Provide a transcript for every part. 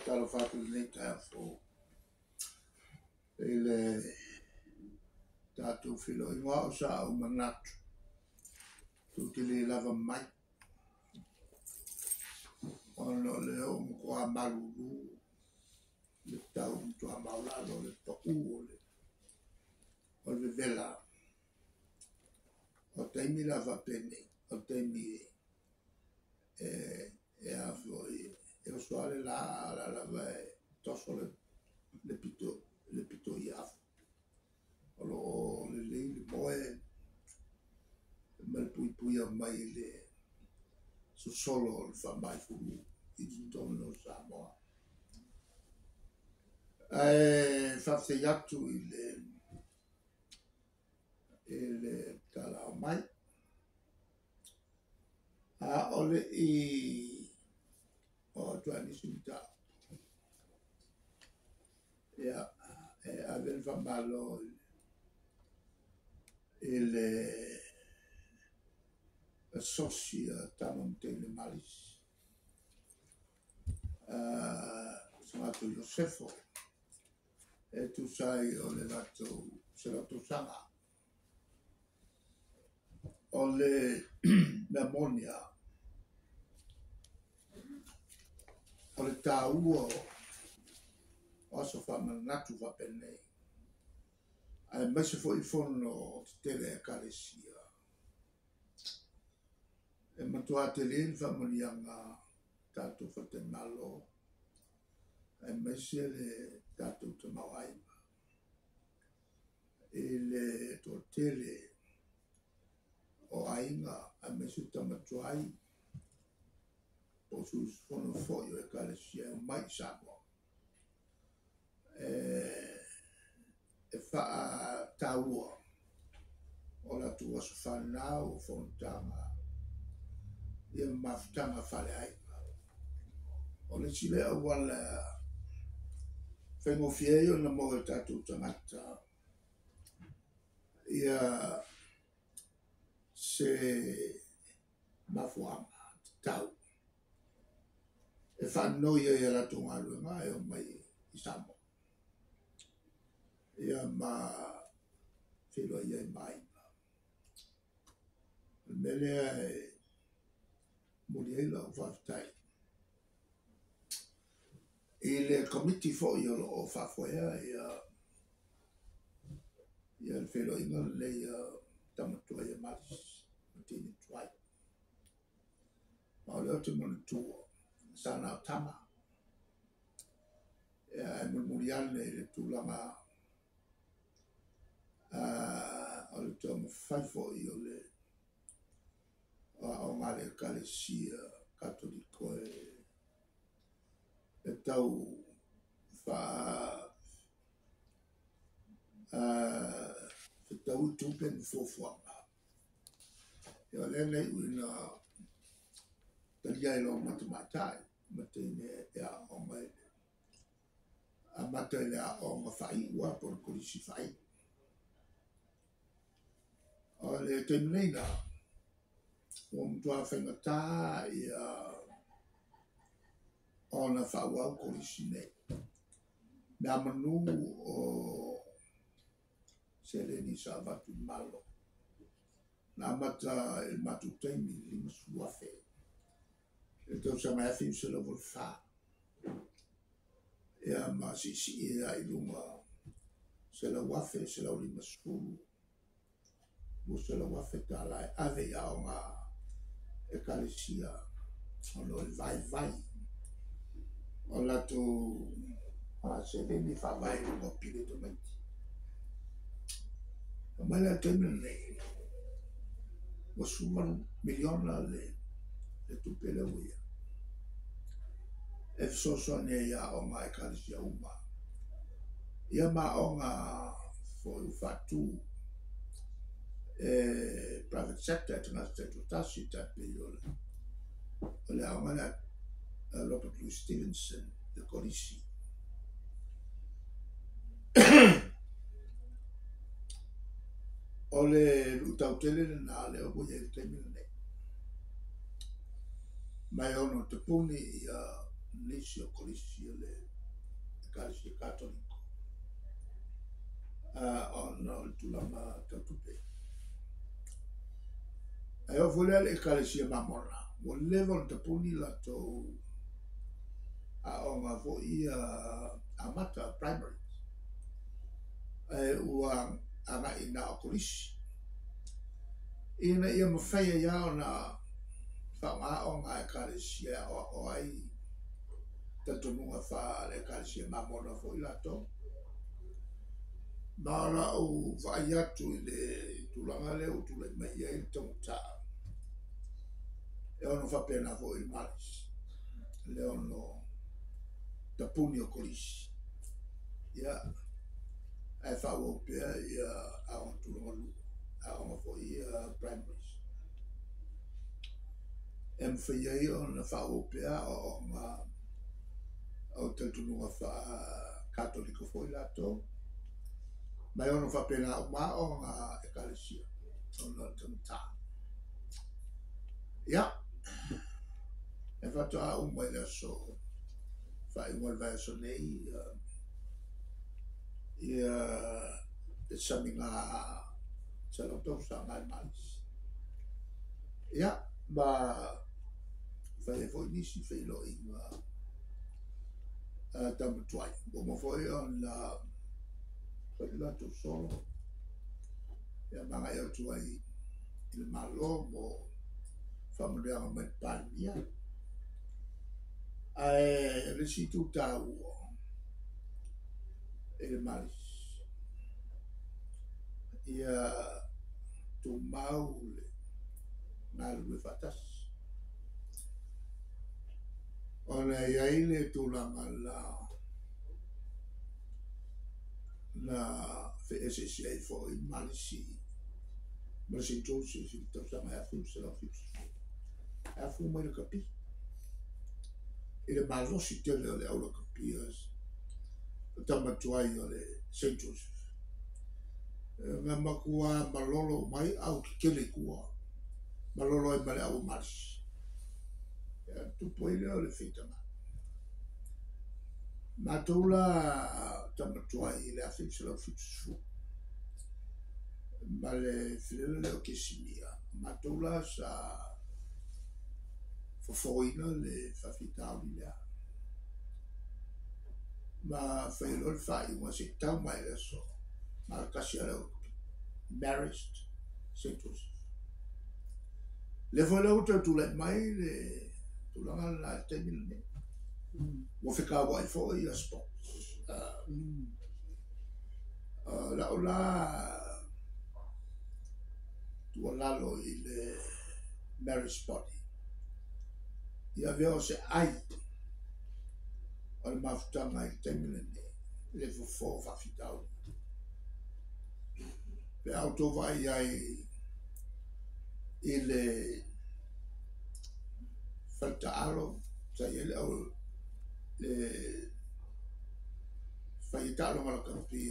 Faatalofa atu i lenei taeao fou i le tatou feiloaiga. O au sa ou manatu tou te le lava mai ona o lea ua matua malulu le tau, matua maualalo le pau o le vevela. O taimi la faapenei, o taimi e a foi, e oso lava le la, a o la lava e toso le pito i afu. O lo o lelei le moe ma le puipuia mai i le sosolo o le faamai fulu i totonu o Samoa. Ae faafetai atu i le talao mai. A o le i o atu ai nisi mataupu, ia, e ave le faamalo i le asosi a Tama ma Teine Malisi, Sagato Iosefo, e tusa ai o le latou 100 tausaga. O le mea moni lava, o le taua o aso faamanatu faapenei, aemaise foi fono tetele a Ekalesia, e matua tele le faamanuiaga tatou faletalimalo, aemaise le tatou tamaoaiga i le toatele o aiga, aemaise tama tuai po o sui usufono foi o Ekalesia e omai i Samoa e faataua o latou aso fanau, o fonotaga, ia ma mafutaga faaleaiga. O le isi lea auala faigofie ai ona maua e tatou tagata ia se mafuaaga tatau e faanoi ai a latou galuega e omai i Samoa ia ma feiloai ai ma aiga. O le mea lea e momoli ai lau faafetai i le komiti foi o lo o faafoea ia le feiloaiga lenei a tama tuai a Malisi ma teine tuai. Ma o lea ou te manatua sa na o tama. Ae mulimuli ane i le tulaga o le taumafai foi o le aoga a le Ekalesia Katoliko e tau fetaui tupe ma fuafuaga. Ia o lea na iu ina talia ai loa ma tamaitai ma teine e aooga i le amata i le aoga faaiu po o le kolisi faaiu. O le taimi nei la, ua matua faigata ia ona faaauau kolisi nei. Meamanu o seleni sa avatu i le Malo. Na amata i le matou taimi i le 50,000 i le tausaga e 1984. Ia ma siisii ai i luga 100,000, 150,000, 200,000 tala e ave i aoga Ekalesia ona o le vaivai o latou seleni faavae i luga o pili o tamaiti. Mai la le taimi lenei, ua 18 miliona le tupe lea ua i ai e fesoasoani ai i aoga a Ekalesia uma. Ia ma aoga foi ua faatu e private sector e tagata taitoatasi, tai pei o le aoga lea a Robert Louis Stevenson, le Kolisi. O le luitau tele lena lea ua i ai i le taimi lenei. Ma e ono tapuni ia nisi o kolisi o le Ekalesia Katoliko ona o le tulaga tau tupe. Ae oo foi lea i le Ekalesia Mamona, ua leva ona tapuni latou aoga foi ia amata, primary, ae ua agai na o kolisi ina ia mafai ai lava ona faaaoga aoga a Ekalesia e aoao ai talitonuga faale-Ekalesia Mamona foi latou. Ma o lau vaai atu i le tulaga lea ua tulai mai i ai le taugata, e ono faapena foi i le malosi, le ono tapuni o kolisi. Ia, ae faaauau pea ia aoga tulaga lua, aoga foi ia primaries. E mafai ai ona faaauau pea aoaoga o talitonuga faa-Katoliko foi latou, ma e ono faapena uma aoga Ekalesia ona o le taugata. Ia, e faatoa uma i le aso faaiuga o le vaiaso nei ia le samiga 100 tausaga a le Malisi. Ia, ma fai ai foi nisi feiloaiga tama tuai. Ua uma foi ona fai le latou solo, ia ma agai atu ai i le Malo mo faamanuiaga mai le Palemia. Ae o le isi itu taua i le Malisi, ia tumau le galulue faatasi. Ona e i ai le tulaga na feeseeseai ai foi le Malisi ma le St. Joseph i le tausaga 1970. E afu mai lakapi i le malosi tele o le au lakapi o tama tuai o le St. Joseph. Na matua malolo mai au tetele i tua, malolo ai ma le au Malisi. Ia tupu ai lea o le feitaga. Matou la tama tuai i le 1970 ma le felela lea o Kesimia, matou la sa fofoina le faafitauli lea. Ma fai loa le faaiuga se i tau mai le aso, na o le tasi lava le au lakapi, Marist St. Joseph. Lea foi la ua toe tulai mai le tulaga lena i le taimi lenei. Ua fekauai foi ia sports. Lau la tuualalo i le Marist body, ia avea o se ai o le mafutaga i le taimi lenei, le fofo faafitauli. Pe a outou vaai ai i le faletaalo, sa i ai le au le fai taaloga lakapi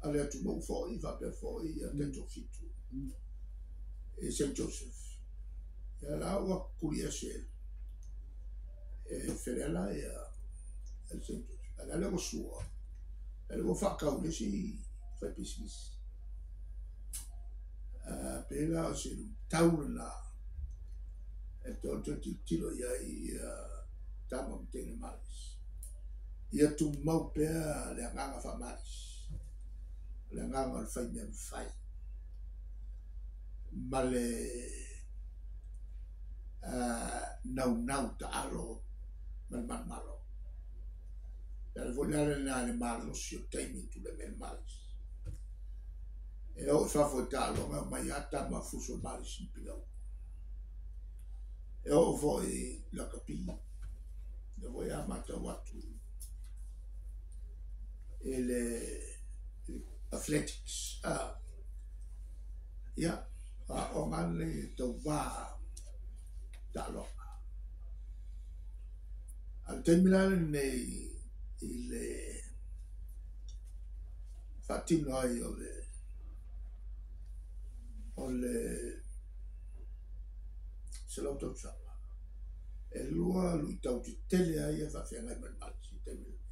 a le atunuu foi, faapea foi ia taitoafitu i St. Joseph. Ia la ua tuliese e felela ia le St. Joseph. A lea ua sua, a lea ua faatau le isi fai pisinisi. Pe la o se tau lena e toe tilotilo i ai tama ma teine Malisi. Ia tumau pea le agaga faamalisi, le agaga o le fai mea mafai, ma le naunau taalo ma le malomalo. Le ala foi le ala lena i le malosi o taimi tulai mai le Malisi. E oo i fafo i taaloga mai lava tama fusu o Malisi ma pilau. E oo foi lakapi, lea foi a matau atu i le athletics. Ia, aoga nei e tauvā taaloga. A o le taimi la lenei i le faatino ai o le 100 tausaga, E 2 luitau tetele lava ia e faafeagai ma le malosi i le taimi lenei.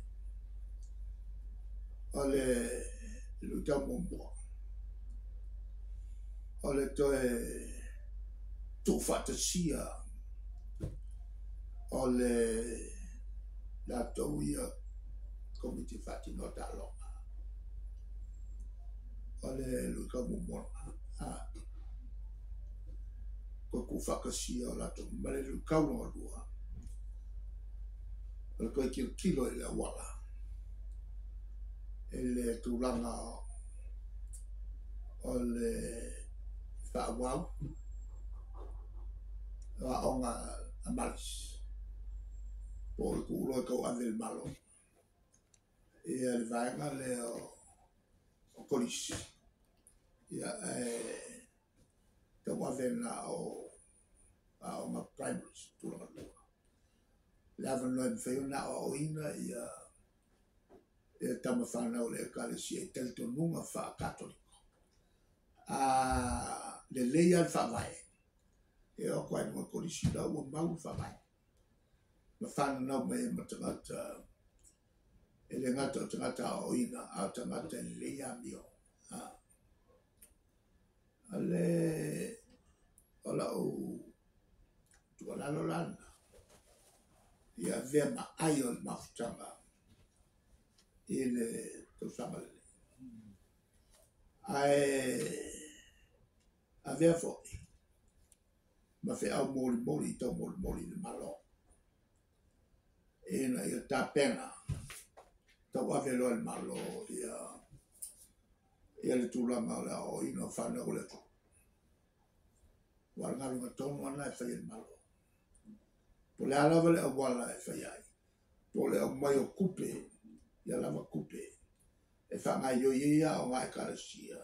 O le luitau muamua, o le toe tuufaatasia o le latou ia komiti faatinoa taaloga. O le luitau muamua lena. Toe tuufaatasia o latou ma le luitau lona lua, o le toe tilotilo i le auala i le tulaga o le faaauau o aoga a malosi, po o le tuuloa e tauave e le Malo ia le vaega lea o kolisi, ia ae tauave na o aoga primary tulaga lua. Le avanoa e mafai ona aoaoina ia tama fanau a le Ekalesia i talitonuga faa-Katoliko. Lelei lava le faavae, e oo atu lava i luga o le kolisi la ua mau le faavae. Ma fananau mai ai ma tagata, e le gata o tagata aoaoina, a o tagata e lelei amio. O lau tuualalo la lena, ia avea ma ai o le mafutaga i le tausaga lenei. Ae avea foi ma feau molimoli, tau molimoli i le Malo, ina ia tapena tauave loa e le Malo ia le tulaga o le aoaoina o fanau o le atunuu. Aua o le galuega tonu lava lena e fai e le Malo. Po o le a lava le auala e fai ai, po o le aumai o tupe, ia lava tupe e faagaioi ai aoga a Ekalesia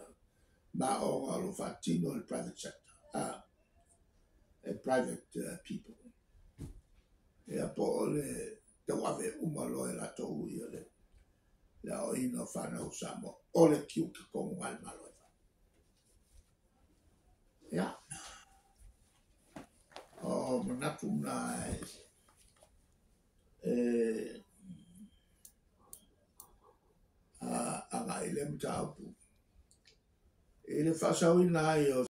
ma aoga o lo o faatino e le private sector, e private people. Ia po o le tauave uma loa e latou ia le aoaoina o fanau o Samoa, o le tiute tonu lena a le Malo e fai. Ia, o manatu na e agai i lea mataupu i le faasaoina ai o